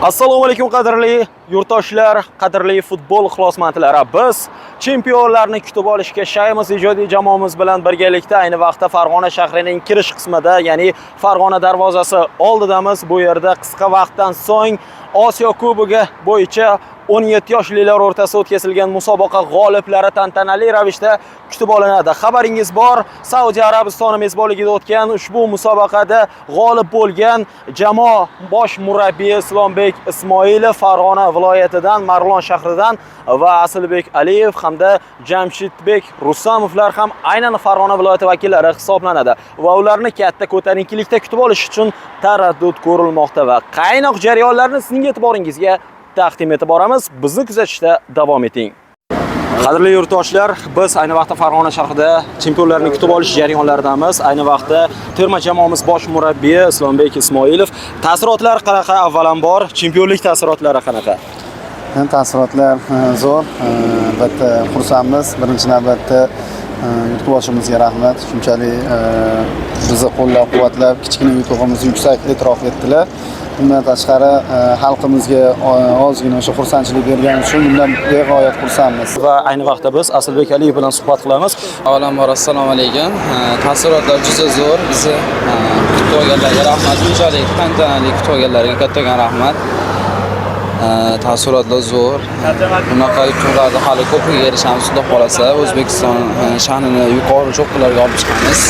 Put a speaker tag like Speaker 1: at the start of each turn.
Speaker 1: Assalomu alaykum, qadrli yurtdoshlar, qadrli futbol ixlosmandlari. Biz chempionlarni kutib olishga shaymiz ijodiy jamoamiz bilan birgalikda ayni vaqtda Farg'ona shahrining kirish qismida, ya'ni Farg'ona darvozasi oldidamiz. Bu yerda qisqa vaqtdan so'ng Osiyo Kubogi bo'yicha 17 yoshlilar o'rtasida o'tkazilgan musobaqa g'oliblari tantanali ravishda kutib olinadi. Xabaringiz bor, Saudiya Arabistoni mezbonligida o'tgan ushbu musobaqada g'olib bo'lgan jamoa bosh murabbiyi Islombek Ismoilov Farg'ona viloyatidan, Marg'ilon shahridan va Asilbek Aliyev hamda Jamshidbek Rustamovlar ham aynan Farg'ona viloyati vakillari hisoblanadi va ularni katta ko'tarinkilikda kutib olish uchun taraddud ko'rilmoqda va qaynoq jarayonlarni sizning e'tiboringizga taqdim etib boramiz. Bizni kuzatishda davom eting. Qadrli yurtdoshlar, biz ayni vaqtda Farg'ona shahrida chempionlarni kutib olish jarayonlaridamiz. Ayni vaqtda terma jamoamiz bosh murabbiyi Islombek Ismoilov. Taassurotlar qanaqa avvalambor? Chempionlik taassurotlari qanaqa?
Speaker 2: Endi taassurotlar zo'r. Albatta xursandmiz. Birinchi navbatda yurtboshimizga rahmat. Shunchalik bizni qo'llab-quvvatlab, kichkina yutug'imizni yuksak e'tirof etdilar. Bundan tashqari xalqimizga ozgina o'sha xursandchilik bergani uchun bundan beg'oyat xursandmiz.
Speaker 1: Va ayni vaqtda biz Asilbek Aliyev bilan suhbat qilamiz.
Speaker 3: Avvalambor, assalomu alaykum. Taassurotlar juda zo'r. Bizni kutib olganlarga rahmat. Bunchalik tantanali kutib olganlarga kattakon rahmat. Taassurotlar zo'r. Bunaqa yutuqlarni hali ko'piga erishamiz, Xudo xohlasa. O'zbekiston sha'nini yuqori cho'qqilarga olib chiqamiz.